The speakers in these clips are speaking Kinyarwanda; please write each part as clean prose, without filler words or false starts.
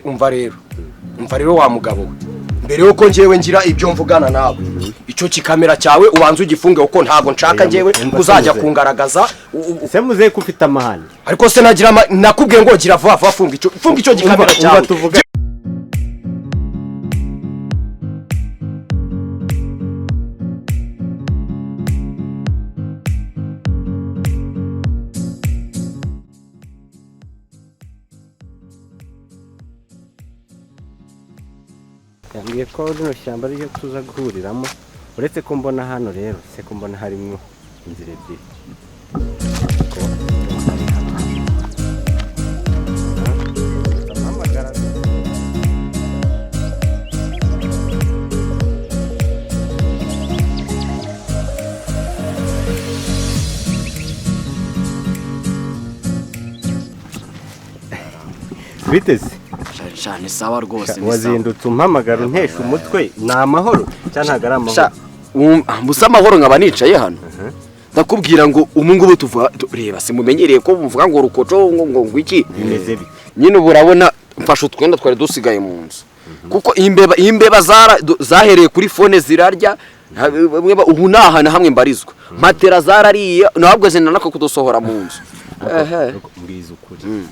Umva rero, umva rero wa mugabo we, mbere yuko njyewe ngira ibyo mvugana nawe, icyo kikamera cyawe ubanza ugifunge, kuko ntabwo nshaka Oya, njyewe umva uzajya se muzehe. kungaragaza Se muzehe, ko ufite amahane? Ariko se nagira nakubwiye ngo gira vuba vuba, funga icyo gikamera Umva, cyawe. Tuvuga. Yambwiye ko rino shyamba ariryo tuza guhuriramo. Uretse ko mbona hano rero, se ko mbona harimo inzira ebyiri? Ko ari hano. Ndamuhamagara. Biteze? Cyane, sawa rwose, ni sawa. Wazindutse umpamagara untesha umutwe. Ni amahoro cyangwa ntabwo ari amahoro? Sha, busa amahoro, nkaba nicaye hano ndakubwira ngo ubu ngubu tuvuga reba, simumenyereye ko muvuga ngo rukoco, ngo iki. Bimeze bite? Nyine ubu urabona mfashe utwenda twari dusigaye mu nzu, kuko imbeba zahereye kuri phone zirarya. Ubu nta hantu hamwe mbarizwa, matera zarariye, ntabwo zinanaka kudusohora mu nzu. Ehe. Mbwiza ukuri,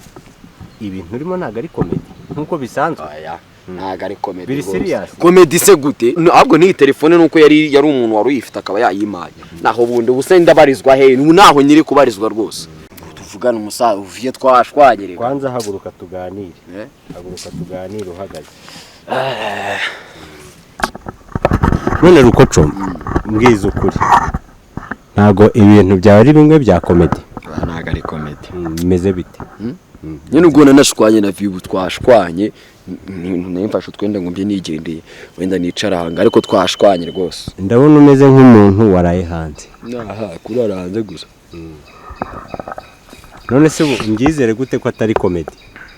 ibintu urimo ntabwo ari comedy nk'uko bisanzwe? Oya, ntabwo ari comedy Biri rwose. serious? Comedy se gute? Ahubwo n'iyi telefone nuko yari umuntu wari uyifite akaba yayimpaye, naho bundi ubu se ndabarizwa he? Ubu naho nyiri kubarizwa rwose. Tuvugane umusaza uvuye, twashwanye reka. Kwanza haguruka tuganire. Eh? Haguruka tuganire uhagaze. None Rukoco, mbwiza ukuri, ntabwo ibintu byawe ari bimwe bya comedy? Oya, ntabwo ari comedy. Bimeze bite? Nyine ubwo nanashwanye na vibu, twashwanye, mfashe utwenda ngo mbye nigendeye, wenda nicara ahanga, ariko twashwanye rwose. Ndabona umeze nk'umuntu waraye hanze. Aha kurara hanze gusa. None se ubu mbyizere gute ko atari comedy?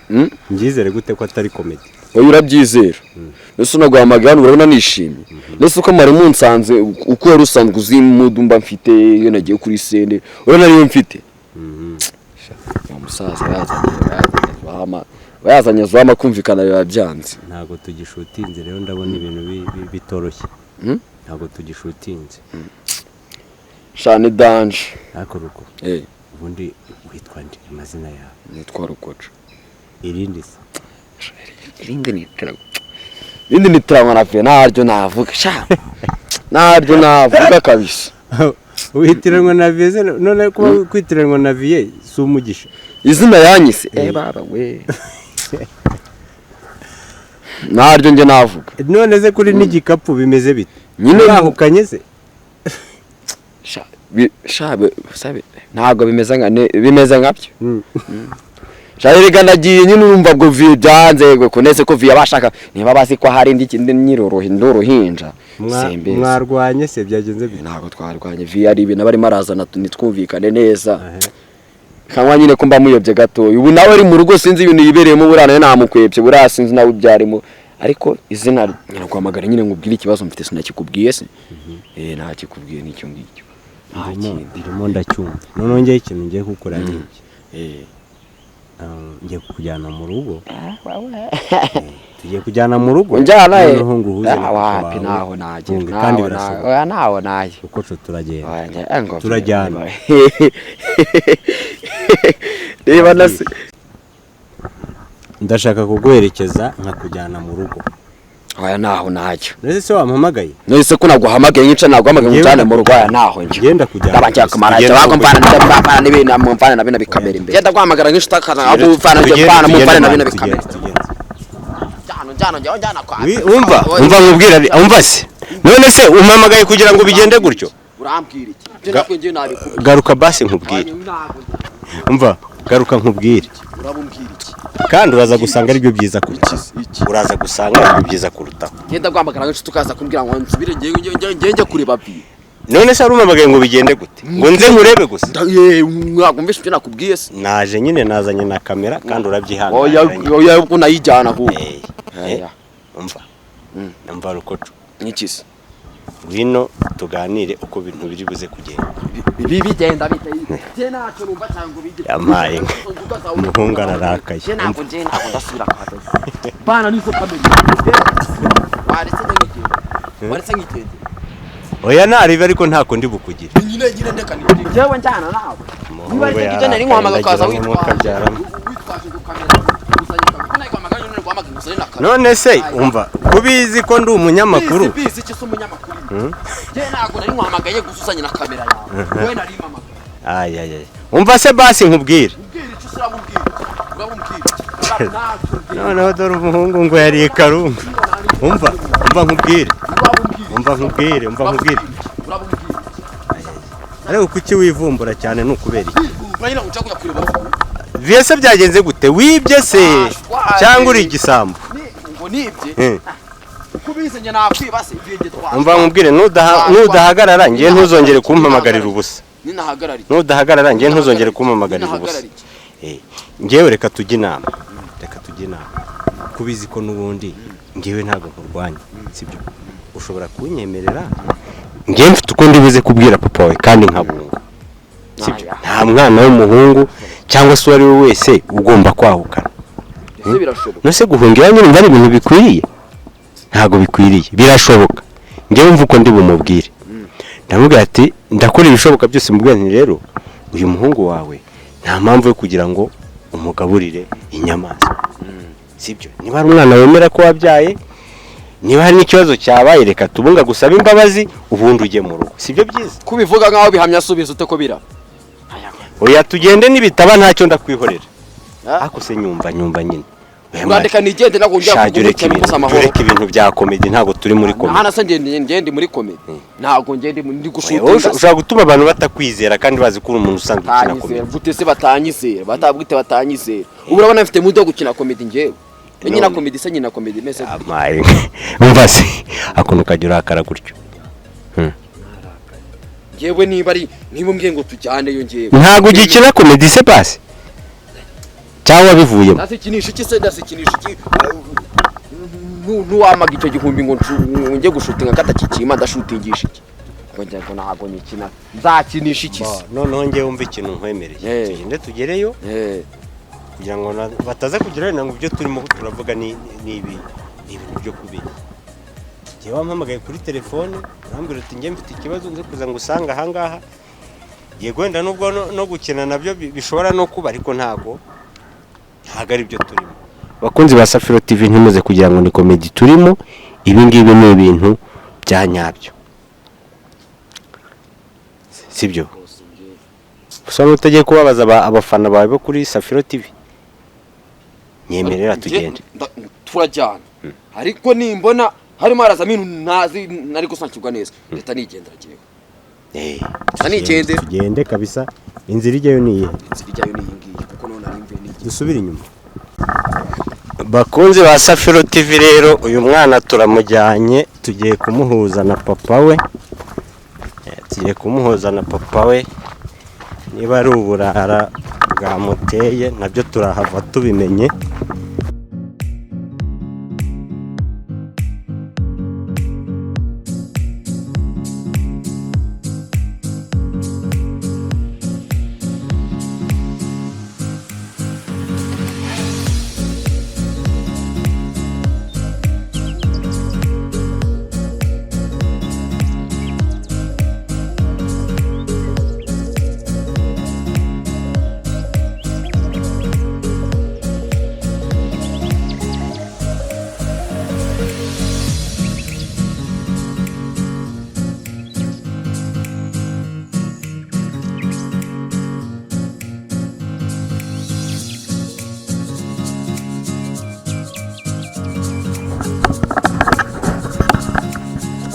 Mm? Mbyizere gute ko atari comedy? Wowe urabyizera mbese? Unaguhamagaye hano, urabona nishimye mbese? Uko mwari munsanze, uko wari usanzwe uzi mood mba mfite iyo nagiye kuri scène, urabona ariyo mfite. Wa musaza yazanye zama, yazanye zama, kumvikana biba byanze. Ntabwo tugishutinze rero, ndabona ibintu bitoroshye. Mm? Ntabwo tugishutinze. Shane danje. Ariko Ruko, eh ubundi witwa nde, amazina yawe? Nitwa Rukoco. Irindi se? Irindi ni tirago, irindi ni tirago na fe, ntaryo navuga sha, ntaryo navuga kabisa. Witiranwa na viye se? None kuba kwitiranwa na viye si umugisha? Izina yanyise, eh baba we, ntaryo njye navuga. None se kuri n'igikapu bimeze bite? Nyine Urahukanye se? Sha, sha, sabe, ntabwo bimeze nka bimeze nkabyo. Sha erega nagiye nyine, urumva bwo viye byanze yego, kunese ko viye abashaka niba bazi ko hari indi kindi nyiruruhi nduruhinja. Simbizi. Mwarwanye se, byagenze bite? Ntabwo twarwanye, viye ari ibintu abarimo arazana ntitwumvikane neza. Ehe. Kanywa nyine ko mba muyobye gatoya, ubu nawe ari mu rugo, sinzi ibintu yibereyemo, buriya nawe namukwebye, buriya sinzi nawe ibyo arimo. Ariko izina nyiraguhamagara nyine ngubwire ikibazo mfite, sinakikubwiye se? Eh, ntakikubwiye, n'icyo ngicyo, nta kindi. Ndimo ndacyumva. Noneho ngewe ikintu ngiye gukora ni iki. Eh. Ngiye kukujyana mu rugo. Tugiye kujyana mu rugo. Unjyana he? Noneho nguhuze na Ah, papa wapi. wawe. Naho nagera. Ntunge, kandi naho birashoboka. oya, naho najya. Rukoco, turagenda. Oya, ngo Turajyana. Reba na se. Ndashaka kuguherekeza nkakujyana mu rugo. Oya, naho najya. None se wampamagaye? None ko naguhamagaye nyica, naguhamagaye Njyewe ngujyane mu rugo, oya, naho njya. Ngenda kujyana. Ndaba ngiye kumara Tugenda. bako mvana ndabana n'ibintu mvana na bino bikamera imbere. Genda guhamagara nk'inshuti akaza mvana mvana mvana na bino bikamera. Njyana, njyana, njyana, njyana kwa. Umva, umva nkubwira, umva se, none se umpamagaye kugira ngo bigende gutyo? Urambwira iki? Ibyo nakwe ngiye nabikubwira. Garuka basi nkubwire. Umva, garuka nkubwire. Urabumbwira iki? Kandi uraza gusanga aribyo byiza kurutaho, uraza gusanga aribyo byiza kurutaho. Ngenda guhamagara nk'inshuti ukaza kumbwira ngo nsubire ngiye ngiye njye kureba bi. None se wari umpamagaye ngo bigende gute? Ngo nze nkurebe gusa? Ntabwo mvishe ibyo nakubwiye se? Naje nyine, nazanye na kamera kandi Oya. urabyihanganira nyine. Oya, ubwo nayijyana ahubwo. Eh, Oya. umva, umva Rukoco. Niki se? Ngwino tuganire uko ibintu biri buze kugenda. Ibi bigenda bite? Je ntacyo numva cyangwa ubigire. Yampaye inka. Umuhungu ararakaye. Je ntabwo nje ntabwo ndasubira kwa dada. Bana nizo kamera. Waretse nkigende. Waretse nkigende. Oya naribe ariko ntako ndi bukugire. Nyine nyine ndeka nigende. Jewe njyana nawe. Niba ari Umuhungu cyo nari nkwamaga ukaza yarakaye, ndagira ngo witwaje. mukabyaramo. Witwaje gukamera. Uzanye kamera. Ko nayo kwamaga nyine guhamagara uzanye na kamera. None se umva kubizi ko ndi umunyamakuru. Bizi bizi iki se umunyamakuru? Je ntabwo nari nkwamagaye gusa uzanye na kamera yawe. Wowe nari mpamagaye. Ay ay ay. Umva se basi nkubwire. Ubwira icyo uramubwira. Uramubwira. Ntacyo ubwira. Noneho dore umuhungu ngo yariye karungu. Umva, umva nkubwire. Umva nkubwire, umva nkubwire. Ariko kuki wivumbura cyane ni ukubera iki? Vyese byagenze gute? Wibye se cyangwa uri igisambo? Ngo nibye. Kubize njye nakwiba se ibyo twa. Umva nkubwire nudahagarara ngiye ntuzongere kumpamagarira ubusa. Ninahagarara. Nudahagarara ngiye ntuzongere kumpamagarira ubusa. Ngewe reka tujye inama. Reka tujye inama. Kubizi ko nubundi ngewe ntago nkurwanya, sibyo? Ushobora kunyemerera ngewe mfite uko ndibuze kubwira papa wawe kandi nkabunga, sibyo? Nta mwana w'umuhungu cyangwa se uwo ari we wese ugomba kwahukana. Ese birashoboka? Nose guhungira nyine ari ibintu bikwiriye? Ntago bikwiriye, birashoboka. Ngewe mva uko ndi bumubwire. Ndamubwira ati ndakora ibishoboka byose mubwira nti rero uyu muhungu wawe nta mpamvu yo kugira ngo umugaburire inyamaswa, sibyo? Niba ari umwana wemera ko wabyaye, niba hari n'ikibazo cyabaye reka tubunga gusaba imbabazi ubundi ujye mu rugo, sibyo byiza? Kubivuga nkaho bihamya subiza ute ko bira. Oya tugende nibitaba ntacyo ndakwihorera. Ako se nyumva nyine. Urandeka nigende ntabwo njya kuguca amahoro. Ureka ibintu bya comedy ntabwo turi muri comedy. Hana se ngende muri comedy. Ntabwo ngende ndi gushutinga. Ushobora gutuma abantu batakwizera kandi bazi ko uri umuntu usanzwe ukina comedy. Gute se batanyizera? Batabwite batanyizera. Ubu urabona mfite mudo yo gukina comedy ngewe. Nyina comedy se nyina comedy mese. Amaye. Umva se akuntu kajya urakara gutyo. Ngewe niba ari niba umbwiye ngo tujyane yo ngewe. Ntabwo ugikina comedy se basi? Cyangwa bivuyemo? Ndasikinisha iki se ndasikinisha iki? Nuwamaga icyo gihumbi ngo nge gushutinga katakikima ndashutingisha iki? Ngo njye ngo ntabwo nikina. Nzakinisha iki se? Noneho ngewe umva ikintu nkwemereye. Tugende tugereyo. Kugira ngo bataza kugira ngo ibyo turimo turavuga ni ibintu byo kubira. Ngewe wampamagaye kuri telefone urambwira uti nge mfite ikibazo nze kuza ngo usange aha ngaha. Yego wenda nubwo no gukina nabyo bishobora no kuba ariko ntago ari byo turimo. Bakunzi ba Safiro TV ntimuze kugira ngo ni comedy turimo, ibi ngibi ni ibintu bya nyabyo, sibyo? Usa n'utagiye kubabaza abafana bawe bo kuri Safiro TV. Nyemerera tugende. Turajyana. Ariko nimbona harimo haraza ibintu ntazi nari gusanukirwa neza ndeta nigendera ngewe. Nigende. Tugende kabisa. Inzira ijyayo ni iyihe? Inzira ijyayo ni iyi ngiyi kuko none ari imve n'iyi. Dusubire inyuma. Bakunzi ba Safiro TV rero uyu mwana turamujyanye tugiye kumuhuza na papa we. Tugiye kumuhuza na papa we. Niba ari uburara bwamuteye nabyo turahava tubimenye.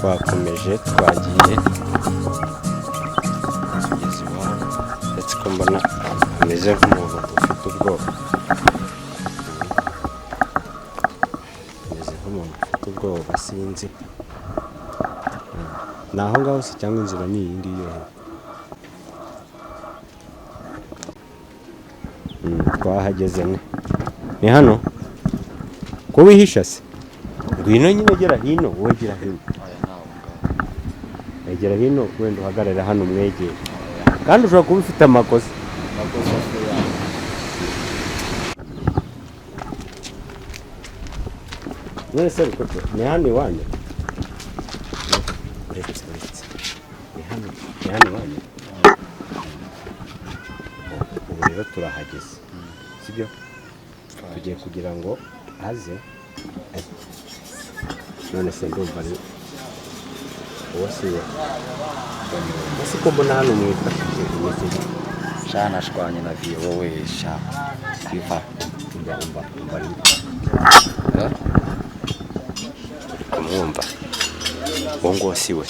Twakomeje twagiye tugeze iwabo ndetse ko mbona ameze nk'umuntu ufite ubwoba, ameze nk'umuntu ufite ubwoba sinzi ni aho ngaho se cyangwa inzira ni iyi ngiyi yo twahageze ni hano ko wihisha se? Ngwino nyine gera hino, wowe gera hino. Egera hino wenda uhagarare hano umwegere, kandi ushobora kuba ufite amakosa. None se Rukoco, ni hano iwanyu? Uretse uretse, ni hano, ni hano iwanyu. Ubu rero turahageze, sibyo? Tugiye kugira ngo aze. None se ndumva ari uwo si we? Ese ko mbona hano mwifashishije imeze bite? Sha nashwanye na viye wowe sha biva. Umva umva umva, ari uri kumwumva? Uwo nguwo si we,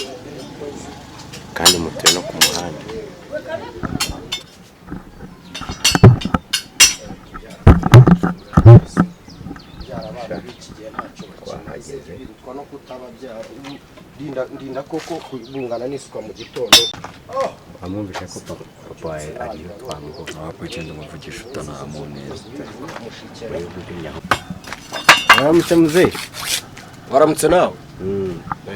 kandi mutuye no ku muhanda. Twahageze. Birutwa no kutababyara. Ndinda koko kubungana n'isuka mu gitondo. Wamwumvishe ko papa wawe ariyo twamugomba? Ugenda umuvugisha utanamu neza. Waramutse muzehe. Waramutse nawe.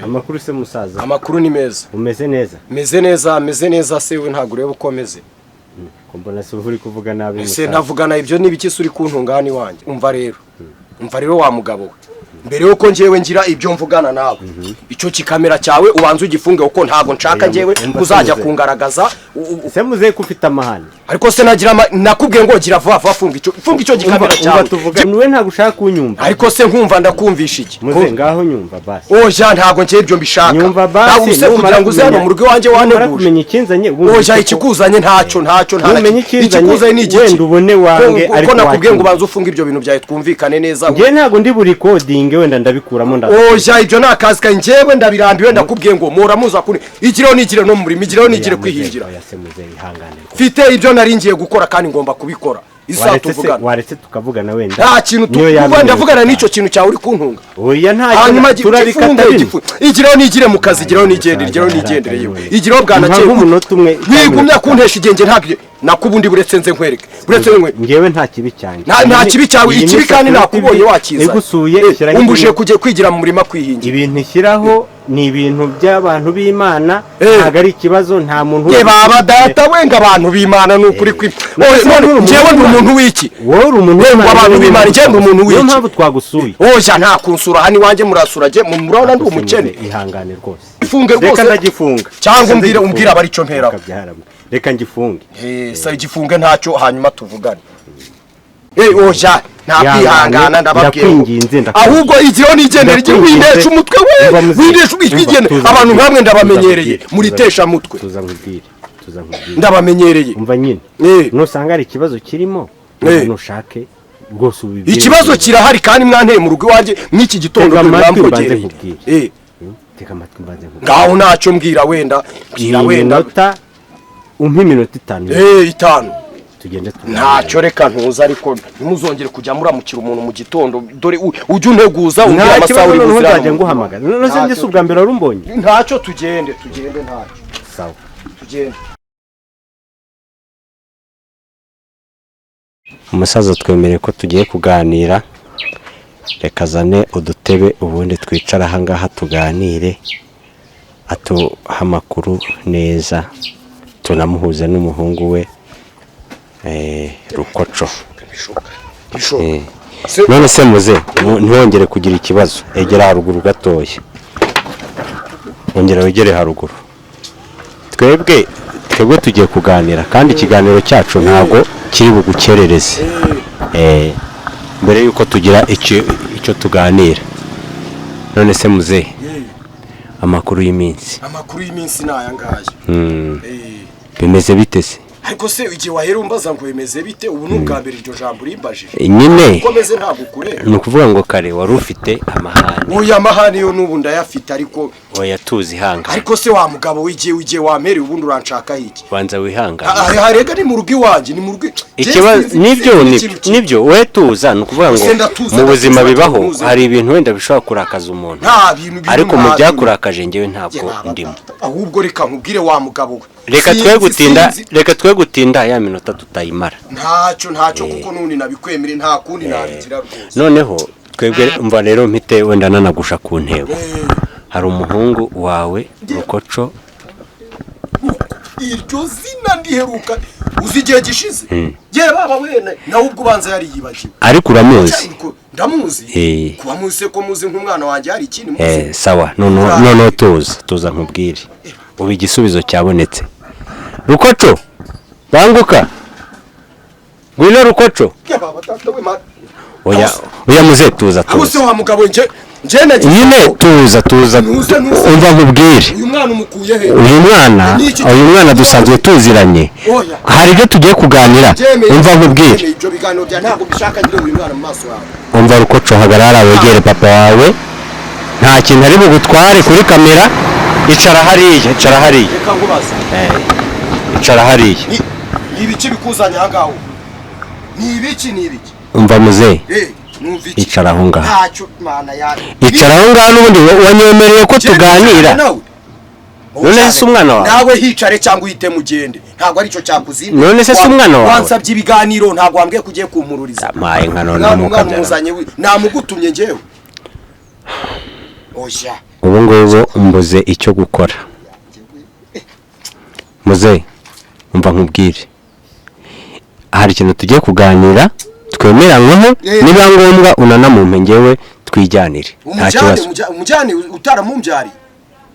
Amakuru se musaza? Amakuru ni meza. Umeze neza? Meze neza, meze neza se we, ntabwo ureba uko meze? Ko mbona se uri kuvuga nabi Ese musaza? ntavugana ibyo n'ibiki se uri kuntunga hano iwanjye? Umva rero, umva rero wa mugabo we, mbere yuko njyewe ngira ibyo mvugana nawe, icyo kikamera cyawe ubanza ugifunge, kuko ntabwo nshaka Oya, njyewe umva se uzajya muzehe. kungaragaza Se muzehe ko ufite amahane? Ariko se nagira nakubwiye ngo gira vuba vuba, funga icyo, funga icyo gikamera Umva cyawe. tuvuga we, ntabwo ushaka kunyumva. Ariko se nkumva ndakumvisha iki? Muzehe, ngaho nyumva basi. Oya, ntabwo njyewe ibyo mbishaka. Nyumva basi. Ntabwo se kugira ngo uze hano mu rugo iwanjye Numara wanteguje. kumenya ikinzanye ubundi Oya, ikikuzanye ntacyo, ntacyo, nta Numenya ikinzanye, ikikuzanye ni igiki? wenda ubone wange, Ko ariko nakubwiye ngo wacyumva. ubanze ufunge ibyo bintu byawe twumvikane neza. Njyewe ntabwo ndi buri kodinge, wenda ndabikuramo ndaza. Oya, ibyo ni akazi kawe, njyewe ndabirambiwe. Ndakubwiye ngo muhora muza kuri igireho nigire no mu murima, igireho nigire kwihingira. Oya se muzehe, ihangane rwose. Mfite ibyo nari ngiye gukora kandi ngomba kubikora isaha Waretse se, tuvugana. waretse tukavugana wenda. Nta kintu Niyo yaba tuvuga, iminota ndavugana itanu. n'icyo kintu cyawe uri kuntunga. Oya ntacyo, Hanyuma turabikata gifunge bino. gifunge, igireho nigire mu kazi, igireho nigendere, igireho nigendere yewe, igireho bwanakeye. Mpa nk'umunota umwe cyangwa Wigumya iminota. kuntesha igenge, ntabyo nakubundi, buretse nze nkwereke, buretse nkwereke. Njyewe nta kibi cyanjye. Nta kibi cyawe, Iyi ikibi ni kandi Sakura nakubonye TV wakizanye. igusuye, ishyiraho Umbujije ibintu. kujya kwigira mu murima kwihingira. Ibintu ishyiraho ni ibintu by'abantu b'Imana, Eh. ntabwo ari ikibazo, nta muntu Ye baba data wenga, abantu b'Imana ni ukuri kwi None Oye, se none uri umuntu njyewe ndi w'Imana? umuntu w'iki? Wowe uri umuntu Yewe, w'Imana, abantu niyo b'Imana, mpamvu njyewe ndi umuntu niyo w'iki? mpamvu twagusuye. Oya, nta kunsura hano iwanjye, murasura jye murabona ndi umukene. Ihangane rwose. Ifunge Reka rwose. ndagifunga. Cyangwa Reka umbwire, ndagifunga. umbwire aba aricyo mperaho. Ukabyara. Reka ngifunge. Eh, sa igifunge ntacyo, hanyuma tuvugane. Eh, oya, nta kwihangana, ndababwiye ngo. Ndakwinginze, ndakwinginze. Ahubwo igireho nigendere, igihe Ndakwinginze. windesha umutwe we, Umva muzehe. windesha Umva, igende. tuza Abantu nkubwire. nkamwe ndabamenyereye, Tuza nkubwire. muritesha mutwe. Tuza nkubwire, tuza nkubwire. Ndabamenyereye. Umva nyine, Eh. nusanga hari ikibazo kirimo, Eh. nushake rwose ubibwire. Ikibazo kirahari kandi mwanteye mu rugo iwanjye mw'iki gitondo, Tega dore amatwi mbanze mwamvogereye. nkubwire. Eh, Tega amatwi mbanze nkubwire. Ngaho ntacyo, mbwira wenda, mbwira Ni wenda. iminota, umpe iminota 5. Eh, 5. Tugende tuganire. Ntacyo, reka ntuza, ariko ntimuzongere kujya muramukira umuntu mu gitondo. Dore ujye unteguza, umbwire Nta amasaha kibazo, uri noneho buzire nzajya hano. nguhamagara. None se njye si ubwa mbere wari umbonye? Ntacyo, tugende, tugende, ntacyo. Sawa. Tugende. Umusaza twemereye ko tugiye kuganira, reka azane udutebe ubundi twicara ahangaha tuganire, atuha amakuru neza, tunamuhuze n'umuhungu we Rukoco. Bishoboka. Eh. None se muze, ntiwongere kugira ikibazo, egera haruguru gatoya, ongera wegere haruguru. Twebwe tugiye kuganira kandi ikiganiro cyacu ntabwo kiri bugukerereze. Mbere yuko tugira icyo tuganira, none se muzehe, amakuru y'iminsi? Amakuru y'iminsi ni aya ngaya. Eh. Bimeze bite se? Ariko se igihe wahera umbaza ngo bimeze bite, ubu ni ubwa mbere iryo jambo urimbajije? Nyine. Uko meze ntabwo kureba. Ni ukuvuga ngo kare wari ufite amahane. Oya, amahane yo n'ubu ndayafite, ariko Oya, tuzi, ihangane. Ariko se wa mugabo w'igihe wampereye, ubundi uranshakaho iki? Banza wihangane. Harega ni mu rugo iwanjye, ni mu rugo. Ikibazo nibyo Sinzi nibyo ikintu nibyo, we tuza. Ni ukuvuga ngo Se ndatuza, mu buzima ndatuza, bibaho, ndatuza. hari ibintu wenda bishobora kurakaza umuntu, Nta bintu biri ariko mu ntabyo. byakurakaje njyewe ntabwo Jye ndimo. Ahubwo reka nkubwire wa mugabo we. Reka Sinzi, twe gutinda, sinzi. reka twe gutinda, ya minota tutayimara. Ntacyo, ntacyo, kuko n'ubundi nabikwemere, nta kundi nabigira rwose. Noneho twebwe, umva rero, mpite wenda nanagusha ku ntego. Hari umuhungu wawe Rukoco. Iryo zina ndiheruka, uzi igihe gishize? Ye baba wene, nawe ubwo ubanza yari yibagiwe. Ariko uramuzi? Ndamuzi. Eh. Kuba muzi ko muzi nk'umwana wanjye, hari ikindi muzi? Sawa, noneho tuza nkubwire. Ubu igisubizo cyabonetse. Rukoco, banguka, ngwino Rukoco. Ye baba data we ma. Oya oya, muze, tuza. Aho se? Tuza. Wa mugabo, nje nagize Nyine tuza, tuza. Ntuze, ntuze. Umva nkubwire. Uyu mwana umukuye he? Uyu mwana dusanzwe tuziranye. Oya. Hari ibyo tugiye kuganira. Byemeye. Umva nkubwire. Byemeye, ibyo biganiro bya ntabwo bishaka ngire uyu mwana mu maso yawe. Umva Rukoco, hagarara wegere papa wawe, nta kintu ari bugutware kuri kamera. Icara hariya, icara hariya. Reka nkubaze. Icara hariya. Ni ibiki bikuzanye aha ngaho? Ni ibiki, ni ibiki? Umva muzehe. Numva iki? Icara aho ngaho. Ntacyo, mana ya. Icara aho ngaho, n'ubundi wanyemereye ko tuganira. Nawe. None se umwana wawe? Nawe hicare cyangwa uhite mugende, ntabwo aricyo cyakuzinda. None se si umwana wawe? Wansabye ibiganiro, ntabwo wambwiye ko ugiye kumpururiza. Mpaye nka none. Umwana, umwana mukabyara. umuzanye we namugutumye njyewe? Oya. Ubu ngubu mbuze icyo gukora. Muzehe, umva nkubwire, hari ikintu tugiye kuganira twemeranyweho. Niba ngombwa unanamumpe, ngewe twijyanire, nta Umujyane. kibazo. Umujyane utaramumbyariye?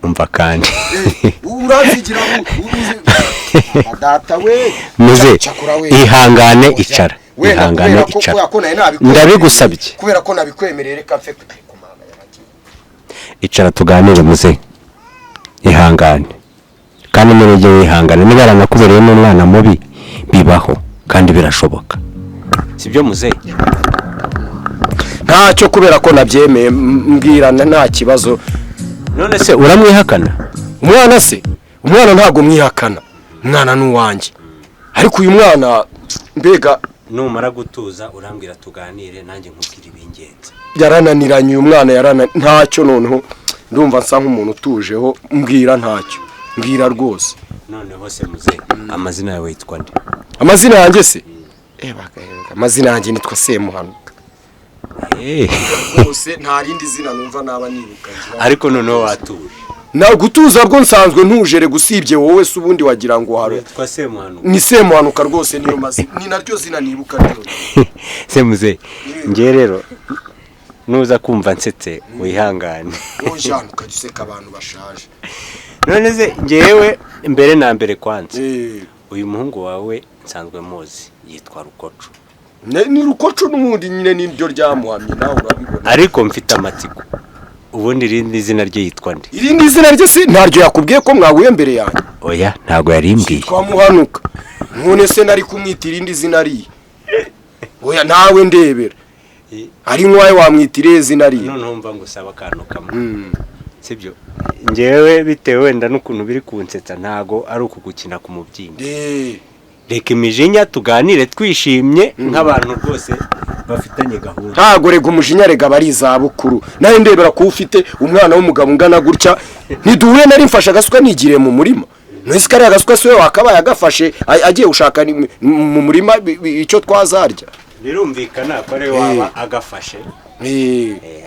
Umva kandi. Uranzigira data we. Muze, Cyakora we. ihangane. Oya. Icara. Wenda Ihangane. kubera ko- Icara. kubera ko nari nabikwemereye. Ndabigusabye. Kubera ko nabikwemereye, reka mfe, ariko Mana yanjye. Icara tuganire muze, ihangane. Kandi muri ujye wihangane, niba yaranakubereye n'umwana mubi, bibaho kandi birashoboka, sibyo muze? Ntacyo, kubera ko nabyemeye, mbwirana, nta kibazo. None se uramwihakana? Umwana se? Umwana ntabwo mwihakana, umwana ni uwanjye, ariko uyu mwana mbega. Numara gutuza urambwira tuganire, nanjye nkubwira ibingenzi. Yarananiranye uyu mwana, ntacyo. Noneho ndumva nsa nk'umuntu utujeho, mbwira, ntacyo, mbwira rwose. Noneho se muze, amazina yawe yitwa nde? Amazina yanjye se? Amazina yanjye nitwa Semuhanuka. Rwose nta rindi zina numva naba nibuka ngira. Ariko noneho watuje? Na gutuza bwo nsanzwe ntujere, gusibye wowe se ubundi wagira ngo hari. Witwa Semuhanuka? Ni Semuhanuka rwose, niyo mazina, ni naryo zina nibuka ryo. Semuze, ngewe rero nuza kumva nsetse wihangane. Wowe jana ukajya useka abantu bashaje. None se ngewe mbere na mbere kwanza, uyu muhungu wawe nsanzwe muzi, yitwa Rukoco. Ni Rukoco n'ubundi nyine, niryo ryamuhamye, nawe urabibona. Ariko mfite amatsiko, ubundi irindi zina rye yitwa nde? Irindi zina rye se ntaryo yakubwiye ko mwahuye mbere yanjye? Oya, ntabwo yarimbwiye. Twamuhanuka, none se nari kumwita irindi zina riye? Oya, nawe ndebera, ari nk'uwawe wamwita irihe zina riye? Noneho mva ngusaba akantu kamwe, sibyo? Ngewe bitewe wenda n'ukuntu biri kunsetsa, ntago ari ukugukina ku mubyimba. Reka imijinya, tuganire twishimye nk'abantu rwose bafitanye gahunda. Ntago rega umujinya, rega aba ari izabukuru. Nawe ndebera kuba ufite umwana w'umugabo ungana gutya, ntiduhuye nari mfashe agasuka nigiriye mu murima. None kariya agasuka si we wakabaye agafashe agiye gushaka mu murima icyo twazarya? Birumvikana ko ari waba agafashe.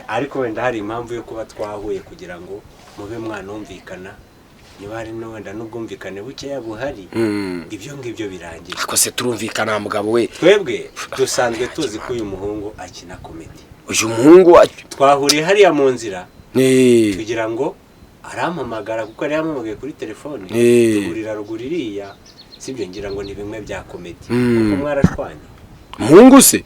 Ariko wenda hari impamvu yo kuba twahuye kugira ngo mube mwanumvikana, niba hari no wenda n'ubwumvikane bukeya buhari, ibyo ngibyo birangira. Ariko se turumvikana mugabo we? Twebwe dusanzwe tuzi ko uyu muhungu akina comedy. Uyu muhungu Twahuriye hariya mu nzira, tugira ngo arampamagara kuko yari yampamagaye kuri telefone. Duhurira ruguru iriya, sibyo? Ngira ngo ni bimwe bya comedy, kuko mwarashwanye. Muhungu se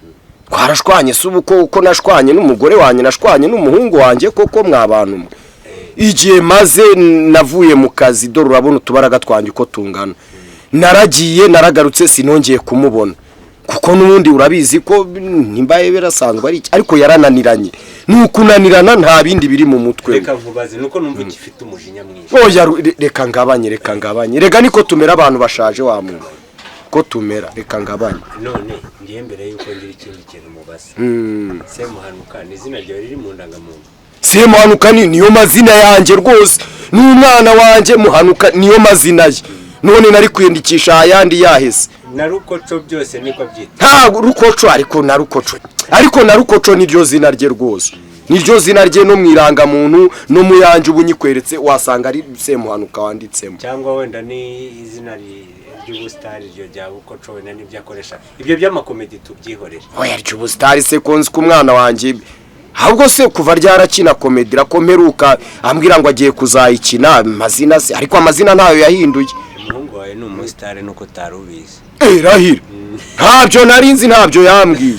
twarashwanye? Se ubu ko nashwanye n'umugore wanjye, nashwanye n'umuhungu wanjye koko? Mwa bantu mwe, igihe maze navuye mu kazi, dore urabona utubaraga twanjye uko tungana, naragiye naragarutse, sinongeye kumubona, kuko n'ubundi urabizi ko nimba birasanzwe ari iki, ariko yarananiranye, ni ukunanirana, nta bindi biri mu mutwe we. Reka nkubaze, nuko numva ugifite umujinya mwinshi. Oya, reka ngabanye, reka ngabanye, reka niko tumera abantu bashaje wa muntu, ko tumera, reka ngabanye. None ngiye mbere yuko ngira ikindi kintu mubaza, Semuhanuka ni izina ryawe riri mu ndangamuntu? Semuhanuka ni niyo mazina yanjye rwose, n'umwana wanjye Muhanuka niyo mazina ye. None nari kwiyandikisha ayandi yahese? Na Rukoco byose niko byita? Ntabwo Rukoco, ariko na Rukoco, ariko na Rukoco niryo zina rye rwose. Niryo zina rye no mu irangamuntu no mu yanjye, ubu nyikweretse wasanga ari Semuhanuka wanditsemo. Cyangwa wenda ni izina ry'ubusitari iryo rya Bukoco, wenda n'ibyo akoresha ibyo by'amakomedi tubyihorere. Oya, ry'ubusitari se ko nzi ko umwana wanjye ahubwo se kuva ryarakina komedi irakomeruka, ambwira ngo agiye kuzayikina amazina se, ariko amazina ntayo yahinduye. Umuhungu wawe ni umusitari nuko utari ubizi. Eh, rahira ntabyo nari nzi, ntabyo yambwiye.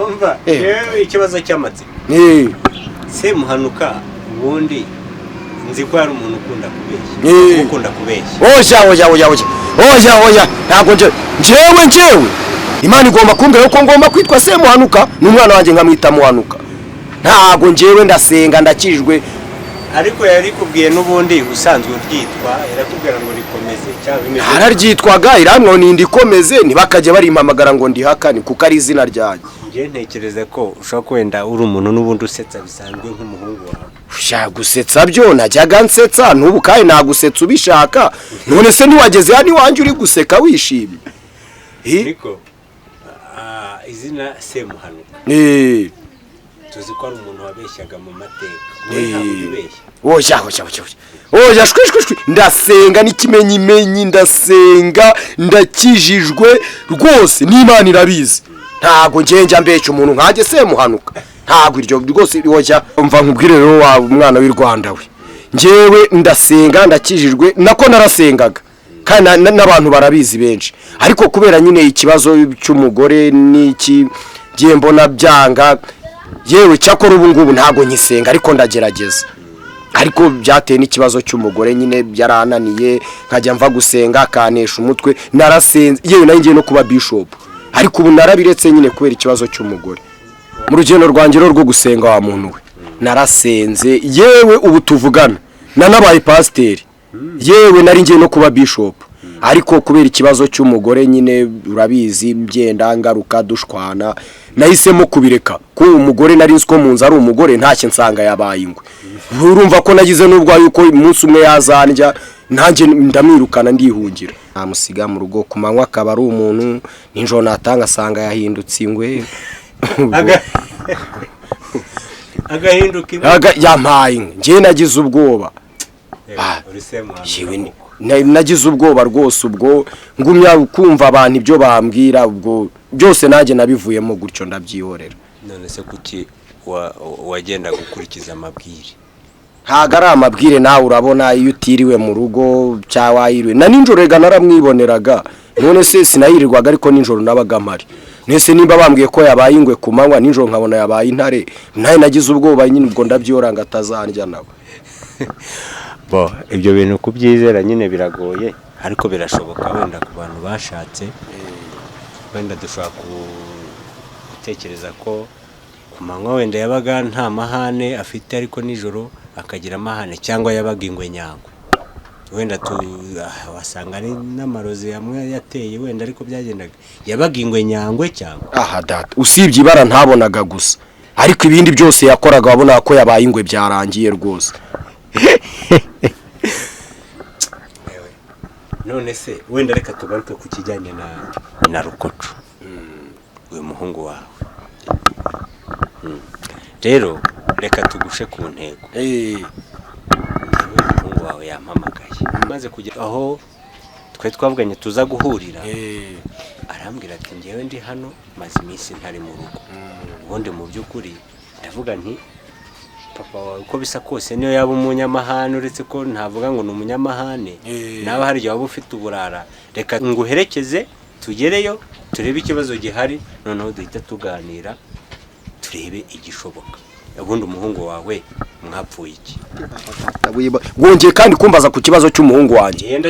Umva yewe, ikibazo cy'amatsiko. Semuhanuka ubundi nzi ko hari umuntu ukunda kubeshya, ukunda kubeshya. Oya oya oya oya oya oya, ntabwo nje njyewe Imana igomba kumbwira ko ngomba kwitwa Semuhanuka n'umwana wanjye nkamwita Muhanuka. Ntabwo njyewe ndasenga, ndakijwe. Ariko yarikubwiye n'ubundi usanzwe uryitwa, irakubwira ngo rikomeze cyangwa bimeze? Araryitwaga, iramwo nindi ikomeze, ntibakajya barimpamagara ngo ndihakane kuko ari izina ryanjye. Njye ntekereza ko ushobora kuba wenda uri umuntu n'ubundi usetsa bisanzwe nk'umuhungu wawe. Ushaka gusetsa byo najyaga nsetsa, n'ubu kandi nagusetsa ubishaka. None se ntiwageze hano iwanjye uri guseka wishimye? Ariko izina Semuhanuka tuzi ko ari umuntu wabeshyaga mu mateka, wowe ntabwo ujya ubeshya? Oya oya oya oya, shwi shwi shwi, ndasenga n'ikimenyimenyi, ndasenga ndakijijwe rwose n'Imana irabizi. Ntabwo njya mbeshya umuntu nkanjye Semuhanuka, ntabwo iryo rwose. Oya, umva nkubwire rero wa mwana w'i Rwanda we, njyewe ndasenga ndakijijwe, nako narasengaga kandi n'abantu barabizi benshi, ariko kubera nyine ikibazo cy'umugore n'iki ngiye mbona byanga. Yewe cyakora ubu ngubu ntabwo nkisenga, ariko ndagerageza. Ariko byateye n'ikibazo cy'umugore nyine, byarananiye nkajya mva gusenga akanesha umutwe. Narasenze yewe nayo ngiye no kuba bishop, ariko ubu narabiretse nyine kubera ikibazo cy'umugore. Mu rugendo rwanjye rwo gusenga wa muntu we, narasenze yewe ubu tuvugana nanabaye pasiteri, yewe nari ngiye no kuba bishop, ariko kubera ikibazo cy'umugore nyine urabizi byenda ngaruka dushwana, nahisemo kubireka. Ko umugore nari nzi ko mu nzu ari umugore ntacyo, nsanga yabaye ingwe. Urumva ko nagize n'ubwo yuko umunsi umwe yazandya, nanjye ndamwirukana ndihungira, namusiga mu rugo ku manywa akaba ari umuntu, nijoro natanga asanga yahindutse ingwe. Agahinduka ingwe. Yampaye ingwe, njyewe nagize ubwoba. Nagize ubwoba rwose, ubwo ngumya kumva abantu ibyo bambwira, ubwo byose nanjye nabivuyemo gutyo ndabyihorera. None se kuki wagenda gukurikiza amabwire? Ntabwo ari amabwire, nawe urabona iyo utiriwe mu rugo cyangwa wayiriwe na nijoro rega naramwiboneraga. None se sinayirirwaga, ariko nijoro nabaga mpari. Nese nimba bambwiye ko yabaye ingwe ku manywa, nijoro nkabona yabaye intare, nawe nagize ubwoba nyine, ubwo ndabyihora ngo atazandya nawe. Bo ibyo bintu kubyizera nyine biragoye, ariko birashoboka wenda ku bantu bashatse. Wenda dushobora gutekereza ko ku manywa wenda yabaga nta mahane afite, ariko nijoro akagira amahane, cyangwa yabaga ingwe nyangwe. Wenda wasanga ari n'amarozi yamwe yateye wenda, ariko byagendaga yabaga ingwe nyangwe cyangwa aha data, usibye ibara ntabonaga gusa, ariko ibindi byose yakoraga wabonaga ko yabaye ingwe byarangiye rwose. None se wenda reka tugaruke ku kijyanye na Rukoco, uyu muhungu wawe. Rero reka tugushe ku ntego. Umuhungu wawe yampamagaye maze kugera aho twe twavuganye tuza guhurira, arambwira ati ngewe ndi hano maze iminsi ntari mu rugo. Ubundi mu by'ukuri ndavuga nti papa wawe uko bisa kose niyo yaba umunyamahane, uretse ko ntavuga ngo ni umunyamahane, nawe hari igihe waba ufite uburara, reka nguherekeze tugereyo turebe ikibazo gihari, noneho duhita tuganira turebe igishoboka. Ubundi umuhungu wawe mwapfuye iki? Wongeye kandi kumbaza ku kibazo cy'umuhungu wanjye.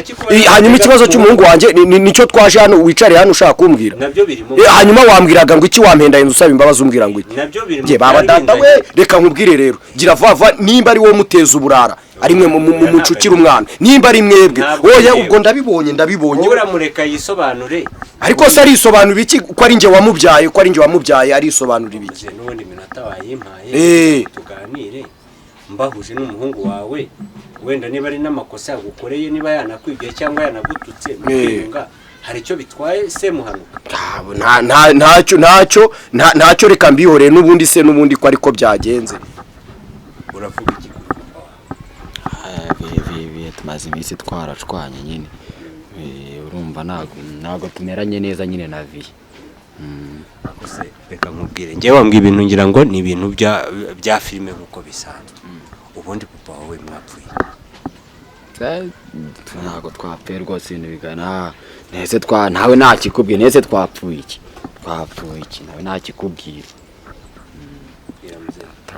Hanyuma ikibazo cy'umuhungu wanjye nicyo twaje hano, wicare hano ushaka kumbwira. Hanyuma wambwiraga ngo iki, wampenda inzu usaba imbabazi umbwira ngo iki? Nabyo baba data we, reka nkubwire rero, gira vava nimba ari wowe muteza uburara, ari mwe mucukira umwana, nimba ari mwebwe. Oya ubwo ndabibonye ndabibonye. Uramureka yisobanure. Ariko se arisobanura iki ko ari nge wamubyaye, ko ari nge wamubyaye arisobanura ibiki? N'ubundi minota wayimpaye tuganire mbahuje n'umuhungu wawe, wenda niba ari n'amakosa yagukoreye, niba yanakwibye cyangwa yanagututse mukwiyunga, Hari icyo bitwaye, Semuhanuka? Ntacyo, reka mbihoreye n'ubundi se, n'ubundi ko ariko byagenze. Uravuga iki kuri papa wawe? Bihe tumaze iminsi twarashwanye nyine. Urumva ntabwo tumeranye neza nyine na Viye. Gusa reka nkubwire, njyewe wambwiye ibintu ngira ngo ni ibintu bya filime nk'uko bisanzwe. Ubundi papa wawe mwapfuye? Ntabwo twapfuye rwose, ibintu bigana nese twa ntawe ntakikubwiye. Nese twapfuye iki? Twapfuye iki? Nawe ntakikubwira.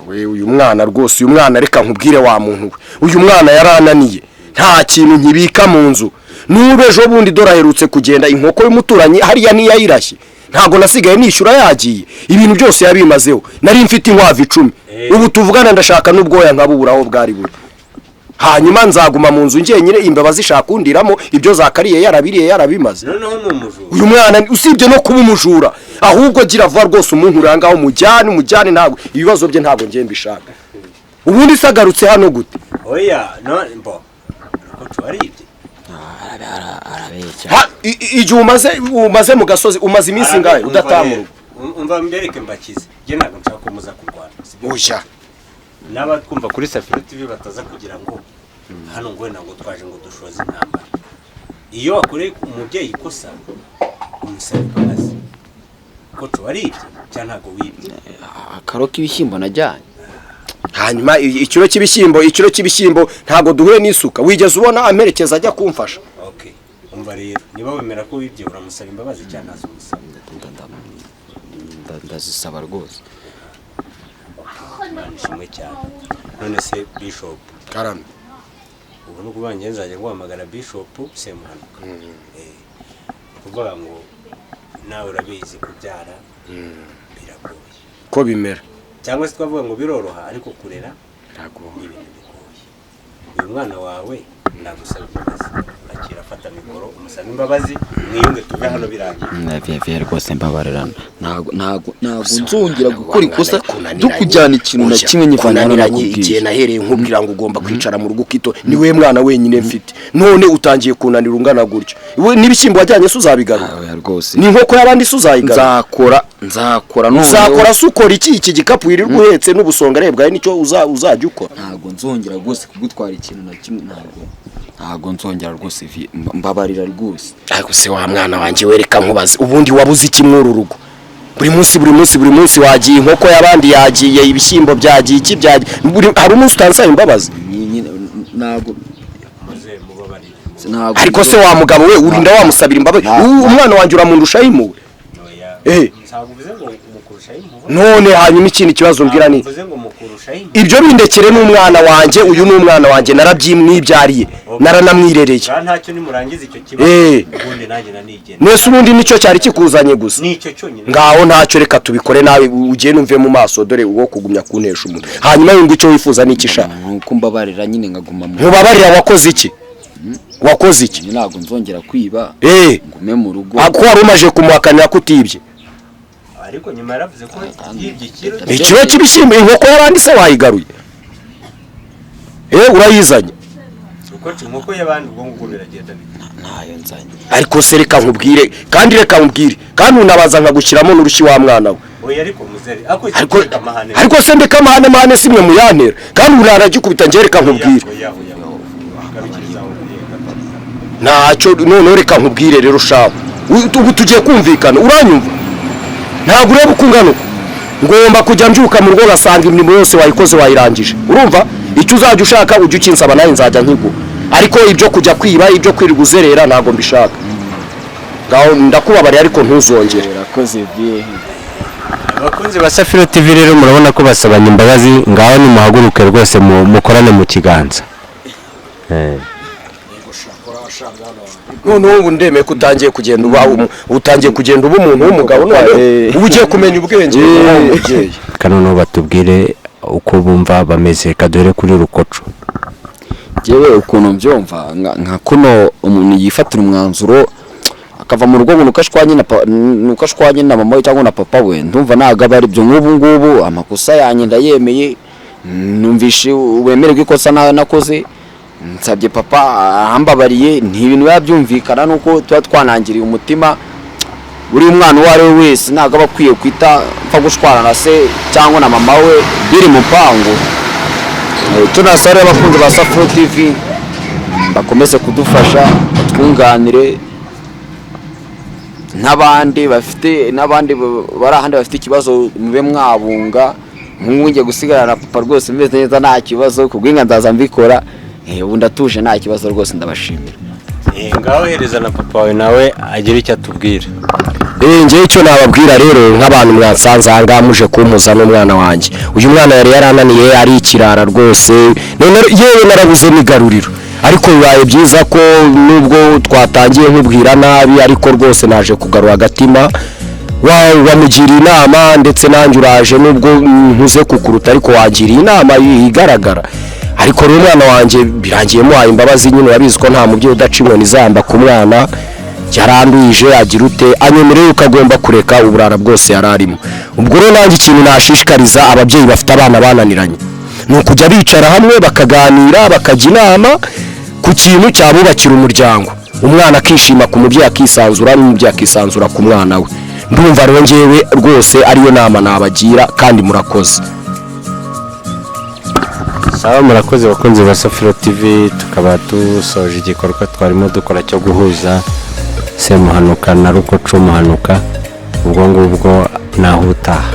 We, uyu mwana rwose, uyu mwana, reka nkubwire wa muntu we, uyu mwana yarananiye. Nta kintu nkibika mu nzu. N'ubu ejo bundi dore aherutse kugenda, inkoko y'umuturanyi hariya ntiyayirashye, ntabwo nasigaye nishyura, yagiye ibintu byose yabimazeho. Nari mfite inkwavu 10, ubu tuvugana ndashaka n'ubwoya nkabubura aho bwari buri. Hanyuma nzaguma mu nzu njyenyine, imbeba zishaka kundiramo ibyo zakariye, yarabiriye, yarabimaze. Noneho ni umujura. Uyu mwana usibye no kuba umujura, ahubwo gira vuba rwose umuntu urangaho, umujyane, umujyane. Ntabwo ibibazo bye, ntabwo ngiye mbishaka. Ubundi se agarutse hano gute? Oya, no mbo ko waribye. Arabeshya. Ha, igihe umaze mu gasozi, umaze iminsi ingahe udataha mu rugo? Umva mbereke mbakize, njye ntabwo nshaka ko muza kurwana, sibyo? Oya. N'abatwumva kuri Safiro TV bataza kugira ngo hano ngo wenda ngo twaje ngo dushoze intambara. Iyo wakoreye umubyeyi ikosa, umusaba imbabazi. Ko waribye cyangwa ntabwo wibye? Akaro k'ibishyimbo najyanye. Hanyuma ikiro cy'ibishyimbo ntabwo duhuye n'isuka. Wigeze ubona amerekeza ajya kumfasha? Okay, umva rero, niba wemera ko wibye, uramusaba imbabazi cyangwa ntazumusaba? Ndazisaba rwose. Imana ishimwe cyane. None se Bishop? Karame. Ubu ni ukuvuga njye nzajya guhamagara Bishop Semuhanuka. Kuvuga ngo nawe urabizi, kubyara biragoye. Ko bimera. Cyangwa se twavuga ngo biroroha, ariko kurera ni ibintu bigoye. Uyu mwana wawe ndagusaba imbabazi, akira, afata mikoro, umusaba imbabazi, mwiyunge, tuve hano birangiye. Viye rwose mbabarira, ntabwo nzongera gukora ikosa ryo kujyana ikintu na kimwe nyivana hano. Kunaniranye igihe Nakubwiye. nahereye nkubwira ngo ugomba kwicara mu rugo ukito, ni we mwana wenyine mfite, none utangiye kunanira ungana gutyo. We, n'ibishyimbo wajyanye se uzabigarura? Oya rwose. Ni inkoko y'abandi se uzayigarura? Nzakora noneho. Uzakora se ukora iki? Iki gikapu wirirwa uhetse n'ubusonga arebwaye, nicyo uzajya ukora? Ntabwo nzongera rwose kugutwara ikintu na kimwe, ntabwo nzongera rwose. Mbabarira rwose. Ariko se wa mwana wanjye, wereka nkubaze, ubundi wabuze iki muri uru rugo? Buri munsi, buri munsi, buri munsi wagiye, inkoko y'abandi yagiye, ibishyimbo byagiye, iki byagiye. Hari umunsi utansaba imbabazi? Nyine ntabwo Muze mubabarire. Ntabwo. Ariko se wa mugabo we, urinda wamusabira imbabazi? Umwana wanjye uramundushaho impuhwe. Oya. Ntabwo uvuze ngo umukurushaho impuhwe. None hanyuma ikindi kibazo mbwira ni Ntabwo uvuze ngo mukurushaho impuhwe. Ibyo bindekere, n'umwana wanjye, uyu ni umwana wanjye, narabyimwibyariye, naranamwirereye. Bwa ntacyo, nimurangiza icyo kibazo, ubundi nanjye nanigenda. Nese ubundi nicyo cyari kikuzanye gusa? Nicyo cyonyine. Ngaho ntacyo, reka tubikore nawe ugende umve mu maso, dore uwo kugumya kuntesha umuntu. Hanyuma yumva icyo wifuza n'iki sha? Nuko mbabarira nyine nkaguma mu Ntubabarira? Wakoze iki? Wakoze iki? Nyine ntabwo nzongera kwiba. Ngume mu rugo. Ko wari umaje kumuhakanira ko utibye? Ariko nyuma yaravuze ko yibye ikiro. Ikiro cy'ibishyimbo, inkoko y'abandi se wayigaruye? Urayizanye? Uko inkoko y'abandi, ubwo ngubwo biragenda bite? Ntayo nzanye. Ariko se reka nkubwire kandi, reka nkubwire kandi, unabaza nkagushyiramo n'urushyi wa mwana we. Oya, ariko muzere ako. Ariko Amahane. Ariko se ndeka amahane? Mahane si mwe muyantera, kandi uranagikubita njye. Reka nkubwire. Oya, oya, garukiriza aho, garukiriza. Ntacyo, noneho reka nkubwire rero shahu. Ubu tugiye kumvikana, uranyumva? Ntabwo ureba uko ungana uko, ngomba kujya mbyuka mu rugo ngasanga imirimo yose wayikoze, wayirangije. Urumva, icyo uzajya ushaka ujye ukinsaba, nawe nzajya nkiguha. Ariko ibyo kujya kwiba, ibyo kwirirwa uzerera, ntabwo mbishaka. Ngaho ndakubabariye, ariko ntuzongere. Urakoze viye. Abakunzi ba Safiro TV rero, murabona ko basabanye imbabazi. Ngaho nimuhaguruke rwose, mukorane mu kiganza. Noneho ubu ndemeye ko utangiye kugenda uba umuntu w'umugabo. None ubu ugiye kumenya ubwenge umubyeyi. Reka noneho batubwire uko bumva bameze kadore kuri Rukoco. Njyewe ukuntu mbyumva, nka kuno umuntu yifatira umwanzuro akava mu rugo ngo nuko ashwanye na mama we cyangwa na papa we, ndumva ntabwo aba ari byo. Nk'ubu ngubu amakosa yanjye ndayemeye, numvishe wemererwa ikosa nakoze. Nsabye papa ahambabariye, ni ibintu biba byumvikana nuko tuba twanangiriye umutima. Buri mwana uwo ari we wese ntabwo aba akwiye kwita mpfa gushwana na se cyangwa na mama we biri mu mpangu. Tunasaba rero abakunzi ba Safuro TV bakomeze kudufasha, batwunganire n'abandi bafite, n'abandi bari ahandi bafite ikibazo, mube mwabunga. Nk'ubu ngiye gusigarana na papa rwose meze neza, nta kibazo. Kubw'inka nzaza mbikora. Ubu ndatuje, nta kibazo rwose, ndabashimira. Ngaho hereza na papa wawe, nawe agira icyo atubwira. Njyewe icyo nababwira rero nk'abantu mwasanze aha ngaha muje kumpuza n'umwana wanjye, uyu mwana yari yarananiye, ari ikirara rwose, none yewe narabuze n'igaruriro. Ariko bibaye byiza ko nubwo twatangiye nkubwira nabi, ariko rwose naje kugarura agatima. Wamugiriye inama, ndetse nanjye uraje, nubwo nkuze kukuruta, ariko wangiriye inama igaragara. Ariko rero umwana wanjye birangiye muhaye imbabazi nyine. Urabizi ko nta mubyeyi udaca inkoni izamba ku mwana. Yaranduje, agira ute, anyemereye yuko agomba kureka uburara bwose yari arimo. Ubwo rero nanjye ikintu nashishikariza ababyeyi bafite abana bananiranye ni ukujya bicara hamwe, bakaganira, bakajya inama ku kintu cyabubakira umuryango, umwana akishima ku mubyeyi, akisanzura, n'umubyeyi akisanzura ku mwana we. Ndumva rero njyewe rwose ariyo nama nabagira, kandi murakoze. Sawa, murakoze bakunzi ba Safiro TV. Tukaba dusoje igikorwa twarimo dukora cyo guhuza Semuhanuka na Rukoco Muhanuka. Ubwo ngubwo naho utaha.